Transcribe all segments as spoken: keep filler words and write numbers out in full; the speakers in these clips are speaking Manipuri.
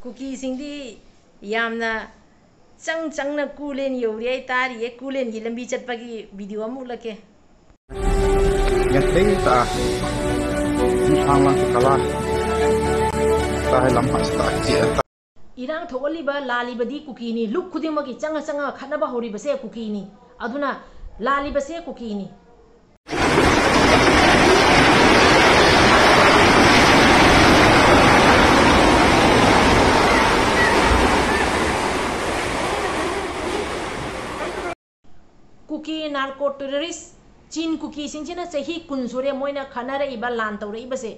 ꯀꯨꯀꯤꯁꯤꯡꯗꯤ ꯌꯥꯝꯅ ꯆꯪ ꯆꯪꯅ ꯀꯨꯂꯦꯟ ꯌꯧꯔꯤ ꯍꯥꯏ ꯇꯥꯔꯤꯌꯦ꯫ ꯀꯨꯂꯦꯟꯒꯤ ꯂꯝꯕꯤ ꯆꯠꯄꯒꯤ ꯚꯤꯗꯤꯑꯣ ꯑꯃ ꯎꯠꯂꯛꯀꯦ꯫ Yang ta ni thang lang ki kala. Ta hai lam ha sta ki ta. ꯏꯔꯥꯡ ꯊꯣꯛꯍꯜꯂꯤꯕ, ꯂꯥꯜꯂꯤꯕꯗꯤ ꯀꯨꯀꯤꯅꯤ꯫ ꯂꯨꯞ ꯈꯨꯗꯤꯡꯃꯛꯀꯤ ꯆꯪꯉ ꯆꯪꯉ ꯈꯠꯅꯕ ꯍꯧꯔꯤꯕꯁꯦ ꯀꯨꯀꯤꯅꯤ꯫ ꯑꯗꯨꯅ ꯂꯥꯜꯂꯤꯕꯁꯦ ꯀꯨꯀꯤꯅꯤ꯫ ꯀꯨꯀꯤ ꯅꯥꯔꯀꯣ ꯇꯦꯔꯣꯔꯤꯁ ꯆꯤꯟ ꯀꯨꯀꯤꯁꯤꯡꯁꯤꯅ ꯆꯍꯤ ꯀꯨꯟ ꯁꯨꯔꯦ ꯃꯣꯏꯅ ꯈꯠꯅꯔꯛꯏꯕ, ꯂꯥꯟ ꯇꯧꯔꯛꯏꯕꯁꯦ꯫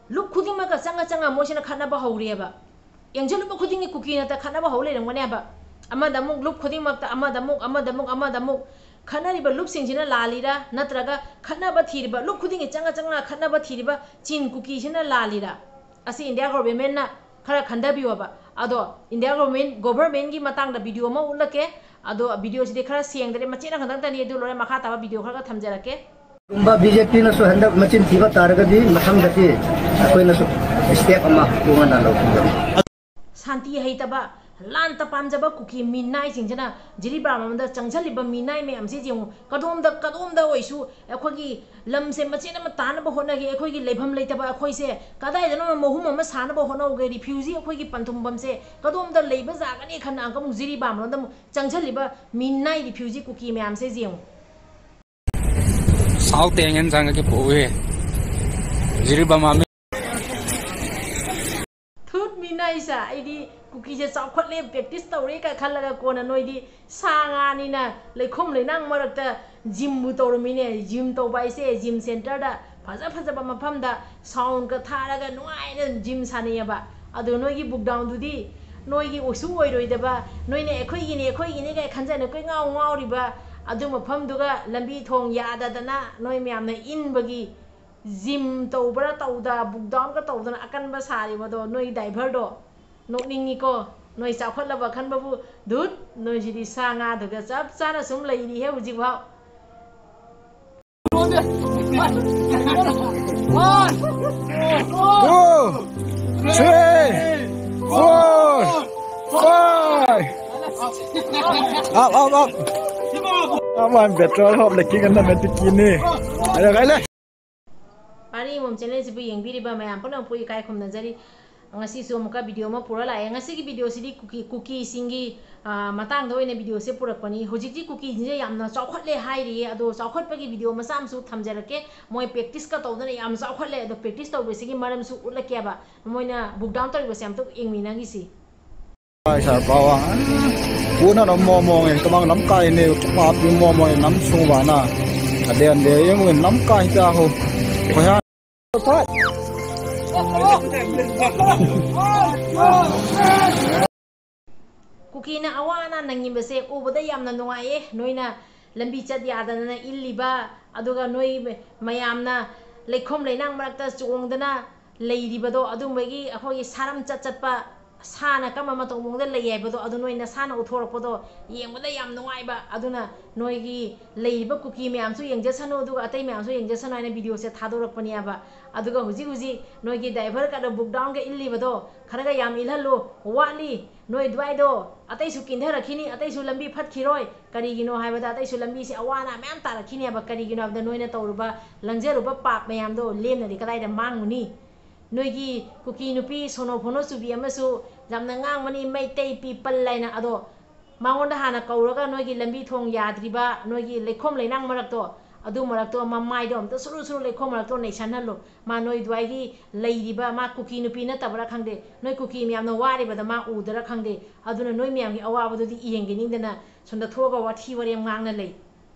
ꯂꯨꯞ ꯈꯨꯗꯤꯡꯃꯛꯀ ꯆꯪꯉ ꯆꯪꯉ ꯃꯣꯏꯁꯤꯅ ꯈꯠꯅꯕ ꯍꯧꯔꯦꯕ꯫ ꯌꯦꯡꯁꯤꯜꯂꯨꯕ ꯈꯨꯗꯤꯡꯒꯤ ꯀꯨꯀꯤ ꯅꯠꯇ ꯈꯠꯅꯕ ꯍꯧ ꯂꯩꯔꯝꯒꯅꯦꯕ꯫ ꯑꯃꯗ ꯑꯃꯨꯛ ꯂꯨꯞ ꯈꯨꯗꯤꯡꯃꯛꯇ ꯑꯃꯗ ꯑꯃꯨꯛ ꯑꯃꯗ ꯑꯃꯨꯛ ꯑꯃꯗ ꯑꯃꯨꯛ ꯈꯠꯅꯔꯤꯕ ꯂꯨꯞꯁꯤꯡꯁꯤꯅ ꯂꯥꯜꯂꯤꯔꯥ, ꯅꯠꯇ꯭ꯔꯒ ꯈꯠꯅꯕ ꯊꯤꯔꯤꯕ ꯂꯨꯞ ꯈꯨꯗꯤꯡꯒꯤ ꯆꯪꯉ ꯆꯪꯉ ꯈꯠꯅꯕ ꯊꯤꯔꯤꯕ ꯆꯤꯟ ꯀꯨꯀꯤꯁꯤꯅ ꯂꯥꯜꯂꯤꯔꯥ? ꯑꯁꯤ ꯏꯟꯗꯤꯌꯥ ꯒꯣꯚꯔꯃꯦꯟꯅ ꯈꯔ ꯈꯟꯊꯕꯤꯌꯣꯕ꯫ ꯑꯗꯣ ꯏꯟꯗꯤꯌꯥ ꯒꯣꯚꯔꯃꯦꯟ, ꯒꯣꯚꯔꯃꯦꯟꯒꯤ ꯃꯇꯥꯡꯗ ꯚꯤꯗꯤꯑꯣ ꯑꯃ ꯎꯠꯂꯛꯀꯦ꯫ ꯑꯗꯣ ꯚꯤꯗꯤꯑꯣꯁꯤꯗꯤ ꯈꯔ ꯁꯦꯡꯗ꯭ꯔꯦ, ꯃꯆꯦꯠ ꯑꯃꯈꯛꯇꯪꯇꯅꯤ꯫ ꯑꯗꯨ ꯂꯣꯏꯔ ꯃꯈꯥ ꯇꯥꯕ ꯚꯤꯗꯤꯑꯣ ꯈꯔꯒ ꯊꯝꯖꯔꯛꯀꯦ꯫ ꯀꯨꯝꯕ ꯕꯤ ꯖꯦ ꯄꯤꯅꯁꯨ ꯍꯟꯗꯛ ꯃꯆꯤꯟ ꯊꯤꯕ ꯇꯥꯔꯒꯗꯤ ꯃꯊꯪꯗꯗꯤ ꯑꯩꯈꯣꯏꯅꯁꯨ ꯁ꯭ꯇꯦꯞ ꯑꯃ ꯇꯣꯉꯥꯟꯅ ꯂꯧꯈꯠꯀꯅꯤ꯫ ꯁꯥꯟꯇꯤ ꯍꯩꯇꯕ, ꯂꯥꯟꯇ ꯄꯥꯝꯖꯕ ꯀꯨꯀꯤ ꯃꯤꯅꯥꯏꯁꯤꯡꯁꯤꯅ ꯖꯤꯔꯤꯕꯥꯝ ꯑꯃꯗ ꯆꯪꯁꯤꯜꯂꯤꯕ ꯃꯤꯅꯥꯏ ꯃꯌꯥꯝꯁꯤ ꯌꯦꯡꯉꯨ꯫ ꯀꯗꯣꯝꯗ, ꯀꯗꯣꯝꯗ ꯑꯣꯏꯁꯨ ꯑꯩꯈꯣꯏꯒꯤ ꯂꯝꯁꯦ ꯃꯆꯦꯠ ꯑꯃ ꯇꯥꯅꯕ ꯍꯣꯠꯅꯒꯦ꯫ ꯑꯩꯈꯣꯏꯒꯤ ꯂꯩꯐꯝ ꯂꯩꯇꯕ ꯑꯩꯈꯣꯏꯁꯦ ꯀꯗꯥꯏꯗꯅꯣ ꯃꯍꯨꯝ ꯑꯃ ꯁꯥꯅꯕ ꯍꯣꯠꯅꯍꯧꯒꯦ꯫ ꯔꯤꯐ꯭ꯌꯨꯖꯤ ꯑꯩꯈꯣꯏꯒꯤ ꯄꯟꯊꯨꯡꯐꯝꯁꯦ ꯀꯗꯣꯝꯗ ꯂꯩꯕ ꯖꯥꯒꯅꯤ ꯈꯟꯅ ꯑꯃꯨꯛ ꯖꯤꯔꯤꯕꯥꯝ ꯑꯃꯗ ꯑꯃꯨꯛ ꯆꯪꯁꯤꯜꯂꯤꯕ ꯃꯤꯅꯥꯏ ꯔꯤꯐ꯭ꯌꯨꯖꯤ ꯀꯨꯀꯤ ꯃꯌꯥꯝꯁꯦ ꯌꯦꯡꯉꯨ꯫ Sao teng en jang ke po we. Jiribam ami. ꯊꯨꯠ ꯃꯤꯅꯥꯏꯁꯦ, ꯑꯩꯗꯤ ꯀꯨꯀꯤꯁꯦ ꯆꯥꯎꯈꯠꯂꯦ, ꯄ꯭ꯔꯦꯛꯇꯤꯁ ꯇꯧꯔꯦ ꯀꯥꯏ ꯈꯜꯂꯒ ꯀꯣꯟꯅ ꯅꯣꯏꯗꯤ ꯁꯥ ꯉꯥꯅꯤꯅ ꯂꯩꯈꯣꯝ ꯂꯩꯅꯥꯡ ꯃꯔꯛꯇ ꯖꯤꯝꯕꯨ ꯇꯧꯔꯝꯃꯤꯅꯦ꯫ ꯖꯤꯝ ꯇꯧꯕ ꯍꯥꯏꯁꯦ ꯖꯤꯝ ꯁꯦꯟꯇꯔꯗ ꯐꯖ ꯐꯖꯕ ꯃꯐꯝꯗ ꯁꯥꯎꯟꯒ ꯊꯥꯔꯒ ꯅꯨꯡꯉꯥꯏꯅ ꯖꯤꯝ ꯁꯥꯟꯅꯩꯌꯦꯕ꯫ ꯑꯗꯣ ꯅꯣꯏꯒꯤ ꯕꯨꯛꯗꯥꯎꯟꯗꯨꯗꯤ ꯅꯣꯏꯒꯤ ꯑꯣꯏꯁꯨ ꯑꯣꯏꯔꯣꯏꯗꯕ, ꯅꯣꯏꯅ ꯑꯩꯈꯣꯏꯒꯤꯅꯤ, ꯑꯩꯈꯣꯏꯒꯤꯅꯤ ꯀꯥꯏ ꯈꯟꯖꯅ ꯀꯣꯏ ꯉꯥꯎ ꯉꯥꯎꯔꯤꯕ ꯑꯗꯨ ꯃꯐꯝꯗꯨꯒ ꯂꯝꯕꯤ ꯊꯣꯡ ꯌꯥꯗꯗꯅ ꯅꯣꯏ ꯃꯌꯥꯝꯅ ꯏꯟꯕꯒꯤ ꯖꯤꯝ ꯇꯧꯕ꯭ꯔꯥ ꯇꯧꯗ, ꯕꯨꯛꯗꯥꯎꯟꯒ ꯇꯧꯗꯅ ꯑꯀꯟꯕ ꯁꯥꯔꯤꯕꯗꯣ ꯅꯣꯏ ꯗꯥꯏꯚꯔꯗꯣ꯫ ꯅꯣꯛꯅꯤꯡꯉꯤꯀꯣ꯫ ꯅꯣꯏ ꯆꯥꯎꯈꯠꯂꯕ ꯈꯟꯕꯕꯨ ꯙꯨꯠ, ꯅꯣꯏꯁꯤꯗꯤ ꯁꯥ ꯉꯥꯗꯨꯒ ꯆꯞ ꯆꯥꯅ ꯁꯨꯝ ꯂꯩꯔꯤꯍꯦ ꯍꯧꯖꯤꯛꯐꯥꯎ꯫ Two, three, Up, up, up. Up, I'm petrol hop lagi kan na meti kini. Ayo, kaya le. ꯄꯥꯔꯤ ꯑꯃꯃꯝ ꯆꯦꯅꯦꯜꯁꯤꯕꯨ ꯌꯦꯡꯕꯤꯔꯤꯕ ꯃꯌꯥꯝ ꯄꯨꯝꯅꯃꯛꯄꯨ ꯏꯀꯥꯏ ꯈꯨꯝꯅꯖꯔꯤ꯫ ꯉꯁꯤꯁꯨ ꯑꯃꯨꯛꯀ ꯚꯤꯗꯤꯑꯣ ꯑꯃ ꯄꯨꯔ ꯂꯥꯛꯑꯦ꯫ ꯉꯁꯤꯒꯤ ꯚꯤꯗꯤꯑꯣꯁꯤꯗꯤ ꯀꯨꯀꯤ, ꯀꯨꯀꯤꯁꯤꯡꯒꯤ, ꯑ, ꯃꯇꯥꯡꯗ ꯑꯣꯏꯅ ꯚꯤꯗꯤꯑꯣꯁꯦ ꯄꯨꯔꯛꯄꯅꯤ꯫ ꯍꯧꯖꯤꯛꯇꯤ ꯀꯨꯀꯤꯁꯤꯡꯁꯦ ꯌꯥꯝꯅ ꯆꯥꯎꯈꯠꯂꯦ ꯍꯥꯏꯔꯤꯌꯦ꯫ ꯑꯗꯣ ꯆꯥꯎꯈꯠꯄꯒꯤ ꯚꯤꯗꯤꯑꯣ ꯃꯆꯥ ꯑꯃꯁꯨ ꯊꯝꯖꯔꯛꯀꯦ꯫ ꯃꯣꯏ ꯄ꯭ꯔꯦꯛꯇꯤꯁꯀ ꯇꯧꯗꯅ ꯌꯥꯝ ꯆꯥꯎꯈꯠꯂꯦ꯫ ꯑꯗꯣ ꯄ꯭ꯔꯦꯛꯇꯤꯁ ꯇꯧꯕꯁꯤꯒꯤ ꯃꯔꯝꯁꯨ ꯎꯠꯂꯛꯀꯦꯕ꯫ ꯃꯣꯏꯅ ꯕꯨꯛ ꯗꯥꯎꯟ ꯇꯧꯔꯤꯕꯁꯦ ꯑꯝꯇ ꯌꯦꯡꯃꯤꯟꯅꯈꯤꯁꯤ꯫ Bai sar pawa. Puna nam mo mo nge, kamang nam kai ne, ma pi mo mo nam sung ba na. Ade ande ye mo nam kai ta ho. Ko ha. ꯀꯨꯀꯤꯅ ꯑꯋꯥ ꯑꯅꯥ ꯅꯪꯉꯤꯕꯁꯦ ꯎꯕꯗ ꯌꯥꯝꯅ ꯅꯨꯡꯉꯥꯏꯌꯦ꯫ ꯅꯣꯏꯅ ꯂꯝꯕꯤ ꯆꯠ ꯌꯥꯗꯗꯅ ꯏꯜꯂꯤꯕ, ꯑꯗꯨꯒ ꯅꯣꯏ ꯃꯌꯥꯝꯅ ꯂꯩꯈꯣꯝ ꯂꯩꯅꯥꯡ ꯃꯔꯛꯇ ꯆꯣꯡꯗꯅ ꯂꯩꯔꯤꯕꯗꯣ, ꯑꯗꯨꯝꯕꯒꯤ ꯑꯩꯈꯣꯏꯒꯤ ꯁꯥꯔꯝ ꯆꯠ ꯆꯠꯄ, ꯁꯥꯅ ꯀꯔꯝꯕ ꯃꯇꯧ ꯃꯑꯣꯡꯗ ꯂꯩ ꯍꯥꯏꯕꯗꯣ, ꯑꯗꯨ ꯅꯣꯏ ꯅꯁꯥꯅ ꯎꯊꯣꯔꯛꯄꯗꯣ ꯌꯦꯡꯕꯗ ꯌꯥꯝ ꯅꯨꯡꯉꯥꯏꯕ꯫ ꯑꯗꯨꯅ ꯅꯣꯏꯒꯤ ꯂꯩꯔꯤꯕ ꯀꯨꯀꯤ ꯃꯌꯥꯝꯁꯨ ꯌꯦꯡꯖꯁꯅꯨ, ꯑꯗꯨꯒ ꯑꯇꯩ ꯃꯌꯥꯝꯁꯨ ꯌꯦꯡꯖꯁꯅꯨ ꯍꯥꯏꯅ ꯚꯤꯗꯤꯑꯣꯁꯦ ꯊꯥꯗꯣꯔꯛꯄꯅꯦꯕ꯫ ꯑꯗꯨꯒ ꯍꯧꯖꯤꯛ ꯍꯧꯖꯤꯛ ꯅꯣꯏꯒꯤ ꯗ꯭ꯔꯥꯏꯚꯔ ꯀꯗ ꯕꯨꯛ ꯗꯥꯎꯟꯒ ꯏꯜꯂꯤꯕꯗꯣ ꯈꯔꯒ ꯌꯥꯝ ꯏꯜꯍꯜꯂꯨ, ꯋꯥꯠꯂꯤ꯫ ꯅꯣꯏ ꯑꯗꯨꯋꯥꯏꯗꯣ ꯑꯇꯩꯁꯨ ꯀꯤꯟꯊꯔꯛꯈꯤꯅꯤ, ꯑꯇꯩꯁꯨ ꯂꯝꯕꯤ ꯐꯠꯈꯤꯔꯣꯏ꯫ ꯀꯔꯤꯒꯤꯅꯣ ꯍꯥꯏꯕꯗ ꯑꯇꯩꯁꯨ ꯂꯝꯕꯤꯁꯦ ꯑꯋꯥ ꯑꯅꯥ ꯃꯌꯥꯝ ꯇꯥꯔꯛꯈꯤꯅꯦꯕ꯫ ꯀꯔꯤꯒꯤꯅꯣ ꯍꯥꯏꯕꯗ ꯅꯣꯏꯅ ꯇꯧꯔꯨꯕ, ꯂꯪꯖꯔꯨꯕ ꯄꯥꯞ ꯃꯌꯥꯝꯗꯣ ꯂꯦꯝꯅꯗꯤ ꯀꯗꯥꯏꯗ ꯃꯥꯡꯉꯨꯅꯤ? ꯅꯣꯏꯒꯤ ꯀꯨꯀꯤ ꯅꯨꯄꯤ ꯁꯣꯅꯣ ꯐꯣꯅꯣ ꯆꯨꯕꯤ ꯑꯃꯁꯨ ꯌꯥꯝꯅ ꯉꯥꯡꯕꯅꯤ, ꯃꯩꯇꯩ ꯄꯤꯄꯜ ꯍꯥꯏꯅ꯫ ꯑꯗꯣ ꯃꯉꯣꯟꯗ ꯍꯥꯟꯅ ꯀꯧꯔꯒ ꯅꯣꯏꯒꯤ ꯂꯝꯕꯤ ꯊꯣꯡ ꯌꯥꯗ꯭ꯔꯤꯕ, ꯅꯣꯏꯒꯤ ꯂꯩꯈꯣꯝ ꯂꯩꯅꯥꯡ ꯃꯔꯛꯇꯣ, ꯑꯗꯨ ꯃꯔꯛꯇꯣ ꯃꯃꯥꯏꯗꯣ ꯑꯝꯇ ꯁꯨꯔꯨ ꯁꯨꯔꯨ ꯂꯩꯈꯣꯝ ꯃꯔꯛꯇꯣ ꯅꯩꯁꯟꯍꯜꯂꯨ꯫ ꯃꯥ ꯅꯣꯏ ꯑꯗꯨꯋꯥꯏꯒꯤ ꯂꯩꯔꯤꯕ, ꯃꯥ ꯀꯨꯀꯤ ꯅꯨꯄꯤ ꯅꯠꯇꯕ꯭ꯔꯥ ꯈꯪꯗꯦ, ꯅꯣꯏ ꯀꯨꯀꯤ ꯃꯌꯥꯝꯅ ꯋꯥꯔꯤꯕꯗ ꯃꯥ ꯎꯗ꯭ꯔꯥ ꯈꯪꯗꯦ꯫ ꯑꯗꯨꯅ ꯅꯣꯏ ꯃꯌꯥꯝꯒꯤ ꯑꯋꯥꯕꯗꯨꯗꯤ ꯌꯦꯡꯒꯦ ꯅꯤꯡꯗꯅ ꯁꯣꯝꯗ ꯊꯣꯛꯑꯒ ꯋꯥꯊꯤ ꯋꯥꯔꯦꯝ ꯉꯥꯡꯅ ꯂꯩ꯫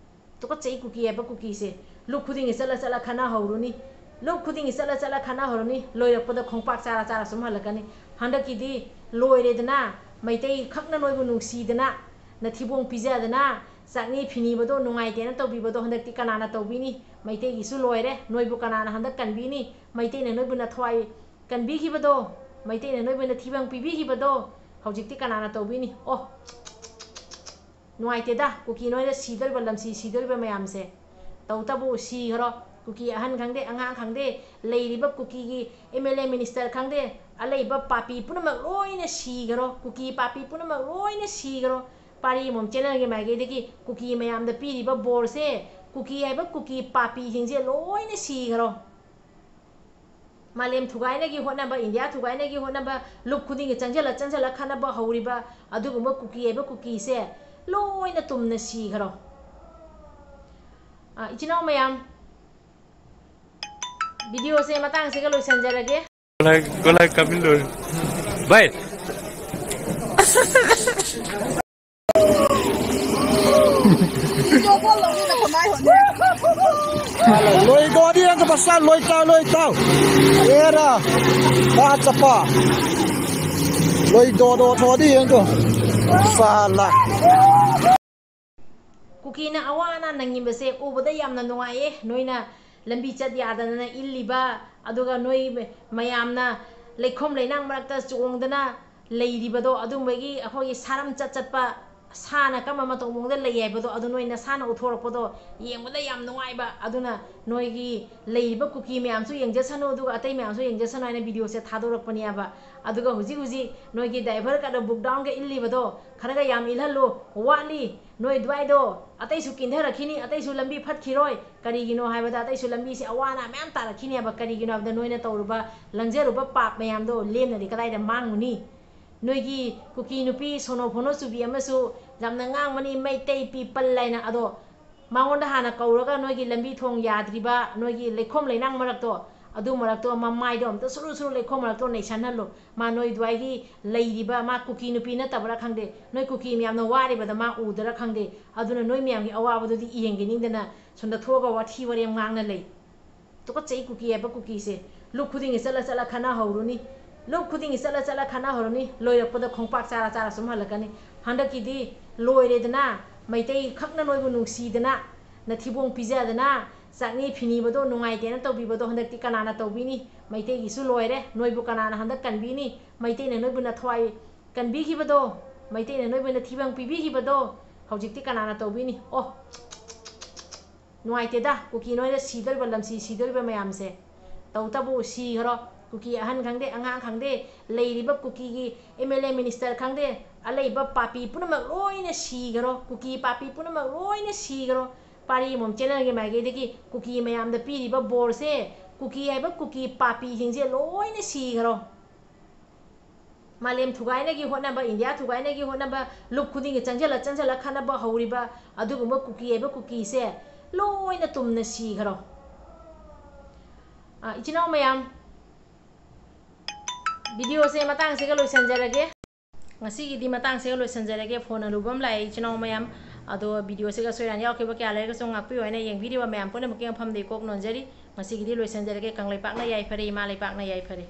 ꯇꯨꯀꯠꯆꯩ ꯀꯨꯀꯤ ꯍꯥꯏꯕ ꯀꯨꯀꯤꯁꯦ꯫ ꯂꯨꯞ ꯈꯨꯗꯤꯡꯒꯤ ꯆꯠꯂ ꯆꯠꯂ ꯈꯠꯅꯍꯧꯔꯨꯅꯤ꯫ ꯂꯨꯞ ꯈꯨꯗꯤꯡꯒꯤ ꯆꯠꯂ ꯆꯠꯂ ꯈꯠꯅꯍꯧꯔꯅꯤ꯫ ꯂꯣꯏꯔꯛꯄꯗ ꯈꯣꯡꯄꯥꯛ ꯆꯥꯔ ꯆꯥꯔ ꯁꯨꯝ ꯍꯜꯂꯛꯀꯅꯤ꯫ ꯍꯟꯗꯛꯀꯤꯗꯤ ꯂꯣꯏꯔꯦꯗꯅ, ꯃꯩꯇꯩ ꯈꯛꯅ ꯅꯣꯏꯕꯨ ꯅꯨꯡꯁꯤꯗꯅ, ꯅꯊꯤꯕꯣꯡ ꯄꯤꯖꯗꯅ, ꯆꯥꯛꯅꯤ ꯐꯤꯅꯤꯕꯗꯣ ꯅꯨꯡꯉꯥꯏꯇꯦꯅ ꯇꯧꯕꯤꯕꯗꯣ ꯍꯟꯗꯛꯇꯤ ꯀꯅꯥꯅ ꯇꯧꯕꯤꯅꯤ? ꯃꯩꯇꯩꯒꯤꯁꯨ ꯂꯣꯏꯔꯦ꯫ ꯅꯣꯏꯕꯨ ꯀꯅꯥꯅ ꯍꯟꯗꯛ ꯀꯟꯕꯤꯅꯤ? ꯃꯩꯇꯩꯅ ꯅꯣꯏꯕꯨ ꯅꯊ꯭ꯋꯥꯏ ꯀꯟꯕꯤꯈꯤꯕꯗꯣ, ꯃꯩꯇꯩꯅ ꯅꯣꯏꯕꯨ ꯅꯊꯤꯕꯣꯡ ꯄꯤꯕꯤꯈꯤꯕꯗꯣ ꯍꯧꯖꯤꯛꯇꯤ ꯀꯅꯥꯅ ꯇꯧꯕꯤꯅꯤ? ꯑꯣ, ꯅꯨꯡꯉꯥꯏꯇꯦꯗ, ꯀꯨꯀꯤ ꯅꯣꯏꯗ ꯁꯤꯗꯧꯔꯤꯕ, ꯂꯝꯁꯤ ꯁꯤꯗꯧꯔꯤꯕ ꯃꯌꯥꯝꯁꯦ꯫ ꯇꯧꯇꯕꯨ ꯁꯤꯈ꯭ꯔꯣ꯫ ꯀꯨꯀꯤ ꯑꯍꯟ ꯈꯪꯗꯦ, ꯑꯉꯥꯡ ꯈꯪꯗꯦ, ꯂꯩꯔꯤꯕ ꯀꯨꯀꯤꯒꯤ ꯑꯦꯝ ꯑꯦꯜ ꯑꯦ, ꯃꯤꯅꯤꯁꯇꯔ ꯈꯪꯗꯦ, ꯑꯂꯩꯕ ꯄꯥꯄꯤ ꯄꯨꯝꯅꯃꯛ ꯂꯣꯏꯅ ꯁꯤꯈ꯭ꯔꯣ꯫ ꯀꯨꯀꯤ ꯄꯥꯄꯤ ꯄꯨꯝꯅꯃꯛ ꯂꯣꯏꯅ ꯁꯤꯈ꯭ꯔꯣ꯫ ꯄꯥꯔꯤ ꯑꯃꯃꯝ ꯆꯦꯟꯅꯔꯒꯦ꯫ ꯃꯥꯏꯀꯩꯗꯒꯤ ꯀꯨꯀꯤ ꯃꯌꯥꯝꯗ ꯄꯤꯔꯤꯕ ꯕꯣꯔꯁꯦ, ꯀꯨꯀꯤ ꯍꯥꯏꯕ ꯀꯨꯀꯤ ꯄꯥꯄꯤꯁꯤꯡꯁꯦ ꯂꯣꯏꯅ ꯁꯤꯈ꯭ꯔꯣ꯫ ꯃꯥꯂꯦꯝ ꯊꯨꯒꯥꯏꯅꯒꯤ ꯍꯣꯠꯅꯕ, ꯏꯟꯗꯤꯌꯥ ꯊꯨꯒꯥꯏꯅꯒꯤ ꯍꯣꯠꯅꯕ, ꯂꯨꯞ ꯈꯨꯗꯤꯡꯒꯤ ꯆꯪꯁꯤꯜꯂ ꯆꯪꯁꯤꯜꯂ ꯈꯠꯅꯕ ꯍꯧꯔꯤꯕ ꯑꯗꯨꯒꯨꯝꯕ ꯀꯨꯀꯤ ꯍꯥꯏꯕ ꯀꯨꯀꯤꯁꯦ ꯂꯣꯏꯅ ꯇꯨꯝꯅ ꯁꯤꯈ꯭ꯔꯣ꯫ ꯑ, ꯏꯆꯤꯟ ꯏꯅꯥꯎ ꯃꯌꯥꯝ, ꯚꯤꯗꯤꯑꯣꯁꯦ ꯃꯇꯥꯡꯁꯤꯒ ꯂꯣꯏꯁꯤꯟꯖꯔꯒꯦ꯫ ꯀꯣꯂꯥꯏ, ꯀꯣꯂꯥꯏ ꯀꯥꯞꯃꯤꯟꯅꯔꯦ꯫ ꯚꯥꯏ꯫ ꯂꯣꯏ ꯗꯣꯗꯤ ꯌꯦꯡꯒ ꯕꯁꯥ, ꯂꯣꯏ ꯇꯥꯎ, ꯂꯣꯏ ꯇꯥꯎ꯫ ꯑꯦꯔꯥ, ꯕꯥ ꯆꯠꯄ꯫ ꯂꯣꯏ ꯗꯣꯗꯣ ꯊꯣꯗꯤ ꯌꯦꯡꯒ꯫ ꯁꯥꯂꯥ꯫ ꯀꯨꯀꯤꯅ ꯑꯋꯥ ꯑꯅꯥ ꯅꯪꯉꯤꯕꯁꯦ ꯎꯕꯗ ꯌꯥꯝꯅ ꯅꯨꯡꯉꯥꯏꯌꯦ꯫ ꯅꯣꯏꯅ ꯂꯝꯕꯤ ꯆꯠ ꯌꯥꯗꯗꯅ ꯏꯜꯂꯤꯕ, ꯑꯗꯨꯒ ꯅꯣꯏ ꯃꯌꯥꯝꯅ ꯂꯩꯈꯣꯝ ꯂꯩꯅꯥꯡ ꯃꯔꯛꯇ ꯆꯣꯡꯗꯅ ꯂꯩꯔꯤꯕꯗꯣ, ꯑꯗꯨꯝꯕꯒꯤ ꯑꯩꯈꯣꯏꯒꯤ ꯁꯥꯔꯝ ꯆꯠ ꯆꯠꯄ, ꯁꯥꯅ ꯀꯔꯝꯕ ꯃꯇꯧ ꯃꯑꯣꯡꯗ ꯂꯩ ꯍꯥꯏꯕꯗꯣ, ꯑꯗꯨ ꯅꯣꯏ ꯅꯁꯥꯅ ꯎꯠꯊꯣꯔꯛꯄꯗꯣ ꯌꯦꯡꯕꯗ ꯌꯥꯝ ꯅꯨꯡꯉꯥꯏꯕ꯫ ꯑꯗꯨꯅ ꯅꯣꯏꯒꯤ ꯂꯩꯔꯤꯕ ꯀꯨꯀꯤ ꯃꯌꯥꯝꯁꯨ ꯌꯦꯡꯖꯁꯅꯨ, ꯑꯗꯨꯒ ꯑꯇꯩ ꯃꯌꯥꯝꯁꯨ ꯌꯦꯡꯖꯁꯅꯨ ꯍꯥꯏꯅ ꯚꯤꯗꯤꯑꯣꯁꯦ ꯊꯥꯗꯣꯔꯛꯄꯅꯦꯕ꯫ ꯑꯗꯨꯒ ꯍꯧꯖꯤꯛ ꯍꯧꯖꯤꯛ ꯅꯣꯏꯒꯤ ꯗ꯭ꯔꯥꯏꯚꯔ ꯀꯗ ꯕꯨꯛ ꯗꯥꯎꯟꯒ ꯏꯜꯂꯤꯕꯗꯣ ꯈꯔꯒ ꯌꯥꯝ ꯏꯜꯍꯜꯂꯨ, ꯋꯥꯠꯂꯤ꯫ ꯅꯣꯏ ꯑꯗꯨꯋꯥꯏꯗꯣ ꯑꯇꯩꯁꯨ ꯀꯤꯟꯊꯔꯛꯈꯤꯅꯤ, ꯑꯇꯩꯁꯨ ꯂꯝꯕꯤ ꯐꯠꯈꯤꯔꯣꯏ꯫ ꯀꯔꯤꯒꯤꯅꯣ ꯍꯥꯏꯕꯗ ꯑꯇꯩꯁꯨ ꯂꯝꯕꯤꯁꯦ ꯑꯋꯥ ꯑꯅꯥ ꯃꯌꯥꯝ ꯇꯥꯔꯛꯈꯤꯅꯦꯕ꯫ ꯀꯔꯤꯒꯤꯅꯣ ꯍꯥꯏꯕꯗ ꯅꯣꯏꯅ ꯇꯧꯔꯨꯕ, ꯂꯪꯖꯔꯨꯕ ꯄꯥꯞ ꯃꯌꯥꯝꯗꯣ ꯂꯦꯝꯅꯗꯤ ꯀꯗꯥꯏꯗ ꯃꯥꯡꯉꯨꯅꯤ? ꯅꯣꯏꯒꯤ ꯀꯨꯀꯤ ꯅꯨꯄꯤ ꯁꯣꯅꯣ ꯐꯣꯅꯣ ꯆꯨꯕꯤ ꯑꯃꯁꯨ ꯌꯥꯝꯅ ꯉꯥꯡꯕꯅꯤ, "ꯃꯩꯇꯩ people" ꯍꯥꯏꯅ꯫ ꯑꯗꯣ ꯃꯉꯣꯟꯗ ꯍꯥꯟꯅ ꯀꯧꯔꯒ ꯅꯣꯏꯒꯤ ꯂꯝꯕꯤ ꯊꯣꯡ ꯌꯥꯗ꯭ꯔꯤꯕ, ꯅꯣꯏꯒꯤ ꯂꯩꯈꯣꯝ ꯂꯩꯅꯥꯡ ꯃꯔꯛꯇꯣ, ꯑꯗꯨ ꯃꯔꯛꯇꯣ ꯃꯃꯥꯏꯗꯣ ꯑꯝꯇ ꯁꯨꯔꯨ ꯁꯨꯔꯨ ꯂꯩꯈꯣꯝ ꯃꯔꯛꯇꯣ ꯅꯩꯁꯟꯍꯜꯂꯨ꯫ ꯃꯥ ꯅꯣꯏ ꯑꯗꯨꯋꯥꯏꯒꯤ ꯂꯩꯔꯤꯕ ꯃꯥ ꯀꯨꯀꯤ ꯅꯨꯄꯤ ꯅꯠꯇꯕ꯭ꯔꯥ ꯈꯪꯗꯦ, ꯅꯣꯏ ꯀꯨꯀꯤ ꯃꯌꯥꯝꯅ ꯋꯥꯔꯤꯕꯗ ꯃꯥ ꯎꯗ꯭ꯔꯥ ꯈꯪꯗꯦ꯫ ꯑꯗꯨꯅ ꯅꯣꯏ ꯃꯌꯥꯝꯒꯤ ꯑꯋꯥꯕꯗꯨꯗꯤ ꯌꯦꯡꯒꯦ ꯅꯤꯡꯗꯅ ꯁꯣꯝꯗ ꯊꯣꯛꯑꯒ ꯋꯥꯊꯤ ꯋꯥꯔꯦꯝ ꯉꯥꯡꯅ ꯂꯩ꯫ ꯇꯨꯀꯠꯆꯩ ꯀꯨꯀꯤ ꯍꯥꯏꯕ ꯀꯨꯀꯤꯁꯦ꯫ ꯂꯨꯞ ꯈꯨꯗꯤꯡꯒꯤ ꯆꯠꯂ ꯆꯠꯂ ꯈꯠꯅꯍꯧꯔꯨꯅꯤ꯫ ꯂꯨꯞ ꯈꯨꯗꯤꯡꯒꯤ ꯆꯠꯂ ꯆꯠꯂ ꯈꯠꯅꯍꯧꯔꯨꯅꯤ꯫ ꯂꯣꯏꯔꯛꯄꯗ ꯈꯣꯡꯄꯥꯛ ꯆꯥꯔ ꯆꯥꯔ ꯁꯨꯝ ꯍꯜꯂꯛꯀꯅꯤ꯫ ꯍꯟꯗꯛꯀꯤꯗꯤ ꯂꯣꯏꯔꯦꯗꯅ, ꯃꯩꯇꯩ ꯈꯛꯅ ꯅꯣꯏꯕꯨ ꯅꯨꯡꯁꯤꯗꯅ, ꯅꯊꯤꯕꯣꯡ ꯄꯤꯖꯗꯅ, ꯆꯥꯛꯅꯤ ꯐꯤꯅꯤꯕꯗꯣ ꯅꯨꯡꯉꯥꯏꯇꯦꯅ ꯇꯧꯕꯤꯕꯗꯣ ꯍꯟꯗꯛꯇꯤ ꯀꯅꯥꯅ ꯇꯧꯕꯤꯅꯤ? ꯃꯩꯇꯩꯒꯤꯁꯨ ꯂꯣꯏꯔꯦ꯫ ꯅꯣꯏꯕꯨ ꯀꯅꯥꯅ ꯍꯟꯗꯛ ꯀꯟꯕꯤꯅꯤ? ꯃꯩꯇꯩꯅ ꯅꯣꯏꯕꯨ ꯅꯊ꯭ꯋꯥꯏ ꯀꯟꯕꯤꯈꯤꯕꯗꯣ, ꯃꯩꯇꯩꯅ ꯅꯣꯏꯕꯨ ꯅꯊꯤꯕꯣꯡ ꯄꯤꯕꯤꯈꯤꯕꯗꯣ ꯍꯧꯖꯤꯛꯇꯤ ꯀꯅꯥꯅ ꯇꯧꯕꯤꯅꯤ? ꯑꯣ, ꯅꯨꯡꯉꯥꯏꯇꯦꯗ, ꯀꯨꯀꯤ ꯅꯣꯏꯅ ꯁꯤꯗꯧꯔꯤꯕ, ꯂꯝꯁꯤ ꯁꯤꯗꯧꯔꯤꯕ ꯃꯌꯥꯝꯁꯦ꯫ ꯇꯧꯇꯕꯨ ꯁꯤꯈ꯭ꯔꯣ꯫ ꯀꯨꯀꯤ ꯑꯍꯟ ꯈꯪꯗꯦ, ꯑꯉꯥꯡ ꯈꯪꯗꯦ, ꯂꯩꯔꯤꯕ ꯀꯨꯀꯤꯒꯤ ꯑꯦꯝ ꯑꯦꯜ ꯑꯦ, ꯃꯤꯅꯤꯁꯇꯔ ꯈꯪꯗꯦ, ꯑꯂꯩꯕ ꯄꯥꯄꯤ ꯄꯨꯝꯅꯃꯛ ꯂꯣꯏꯅ ꯁꯤꯈꯔꯣ꯫ ꯀꯨꯀꯤ ꯄꯥꯄꯤ ꯄꯨꯝꯅꯃꯛ ꯂꯣꯏꯅ ꯁꯤꯈꯔꯣ꯫ ꯄꯥꯔꯤ ꯃꯣꯝ ꯆꯦꯅꯦꯜꯒꯤ ꯃꯥꯏꯀꯩꯗꯒꯤ ꯀꯨꯀꯤ ꯃꯌꯥꯝꯗ ꯄꯤꯔꯤꯕ ꯕꯣꯔꯁꯦ, ꯀꯨꯀꯤ ꯍꯥꯏꯕ ꯀꯨꯀꯤ ꯄꯥꯄꯤꯁꯤꯡꯁꯦ ꯂꯣꯏꯅ ꯁꯤꯈꯔꯣ꯫ ꯃꯥꯂꯦꯝ ꯊꯨꯒꯥꯏꯅꯒꯤ ꯍꯣꯠꯅꯕ, ꯏꯟꯗꯤꯌꯥ ꯊꯨꯒꯥꯏꯅꯒꯤ ꯍꯣꯠꯅꯕ, ꯂꯨꯞ ꯈꯨꯗꯤꯡꯒꯤ ꯆꯪꯁꯤꯜꯂ ꯆꯪꯁꯤꯜꯂ ꯈꯠꯅꯕ ꯍꯧꯔꯤꯕ ꯑꯗꯨꯒꯨꯝꯕ ꯀꯨꯀꯤ ꯍꯥꯏꯕ ꯀꯨꯀꯤꯁꯦ ꯂꯣꯏꯅ ꯇꯨꯝꯅ ꯁꯤꯈꯔꯣ꯫ ꯑ, ꯏꯆꯤꯟ ꯏꯅꯥꯎ ꯃꯌꯥꯝ, ꯚꯤꯗꯤꯑꯣꯁꯦ ꯃꯇꯥꯡꯁꯤꯒ ꯂꯣꯏꯁꯤꯟꯖꯔꯒꯦ꯫ ꯉꯁꯤꯒꯤꯗꯤ ꯃꯇꯥꯡꯁꯤꯒ ꯂꯣꯏꯁꯤꯟꯖꯔꯒꯦ꯫ ꯐꯣꯟ ꯑꯔꯨꯕ ꯑꯃ ꯂꯥꯛꯑꯦ, ꯏꯆꯤꯟ ꯏꯅꯥꯎ ꯃꯌꯥꯝ꯫ ꯑꯗꯣ ꯚꯤꯗꯤꯑꯣꯁꯤꯒ ꯁꯣꯏꯔꯥꯟ ꯌꯥꯎꯈꯤꯕ ꯀꯌꯥ ꯂꯩꯔꯒꯁꯨ ꯉꯥꯛꯄꯤꯌꯨ ꯍꯥꯏꯅ ꯌꯦꯡꯕꯤꯔꯤꯕ ꯃꯌꯥꯝ ꯄꯨꯝꯅꯃꯛꯀꯤ ꯃꯐꯝꯗꯒꯤ ꯀꯣꯛ ꯅꯣꯟꯖꯔꯤ꯫ ꯉꯁꯤꯒꯤꯗꯤ ꯂꯣꯏꯁꯤꯟꯖꯔꯒꯦ꯫ ꯀꯪꯂꯩꯄꯥꯛꯅ ꯌꯥꯏꯐꯔꯦ, ꯏꯃꯥ ꯂꯩꯄꯥꯛꯅ ꯌꯥꯏꯐꯔꯦ꯫